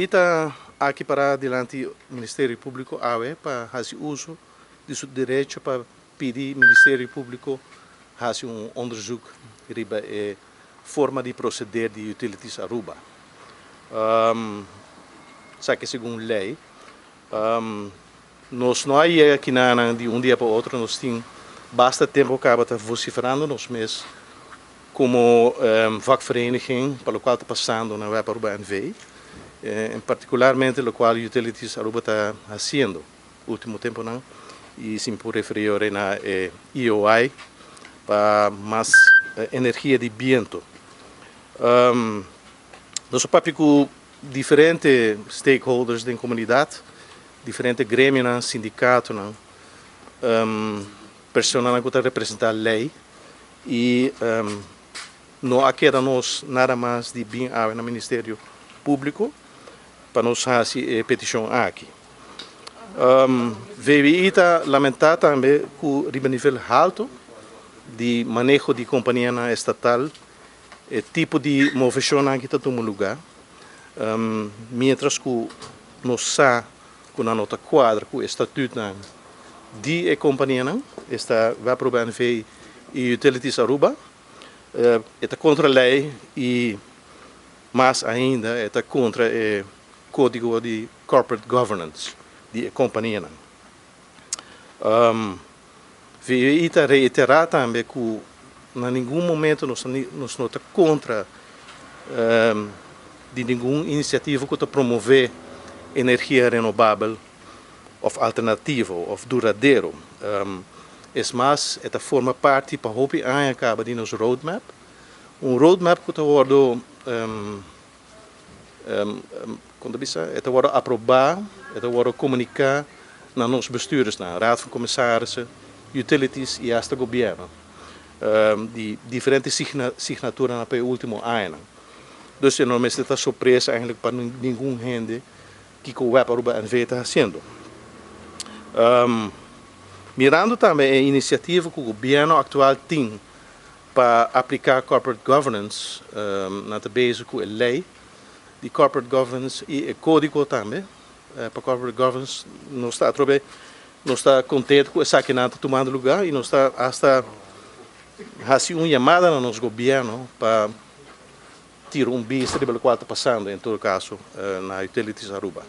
VWI ta aki para dilanti Ministerio Publico awe pa haci uso di su derecho pa pidi Ministerio Publico haci un onderzoek riba e forma di proceder di Utilities Aruba. Esaki segun ley. Nos no a yega kinanan di un dia pa otro, nos tin basta tempo caba ta vociferando nos mes como vakvereniging pa locual ta pasando na WEB Aruba NV, en particularmente locual Utilities Aruba ta haciendo ultimo temponan y si mi por referi ora na e EOI pa mas energia di biento. Nos a papia cu diferente stakeholders den comunidad, diferente gremionan, sindicatonan, personanan cu ta representa ley y no a keda nos nada mas di bin awe na Ministerio Publico pa nos haci e peticion aki. VWI ta lamenta tambe cu riba nivel halto di maneho di companianan estatal e tipo di movecionnan aki ta tuma lugar, mientras cu nos sa cu nan no ta cuadra cu e statuutnan di e companianan, esta WEB Aruba NV y Utilities Aruba. E ta contra ley y mas ainda e ta contra e codigo di corporate governance di e companianan. VWI ta reitera tambe cu na ningun momento nos no ta contra di ningun iniciativa cu ta promove energia renobabel of alternativo of duradero. Es mas, e ta forma parti pa hopi aña caba di nos roadmap. Un roadmap cu ta wordo, con ta bisa, e ta wordo aproba, e ta wordo comunica na nos bestuurdersnan, Raad van Commissarissen, Utilities y hasta Gobierno, di diferente signaturanan pa e ultimo añanan. Dus e no mester ta sorpresa eigenlijk pa ningun hende kico WEB Aruba NV ta haciendo. Mirando tambe e iniciativa cu Gobierno actual tin pa aplica corporate governance, nan ta bezig cu e ley di corporate governance y e codigo tambe pa corporate governance, nos ta atrobe, nos ta contento cu esakinan ta tumando lugar y nos ta hasta haci un yamada na nos Gobierno pa tira un bista riba locual ta pasando en todo caso na Utilities Aruba.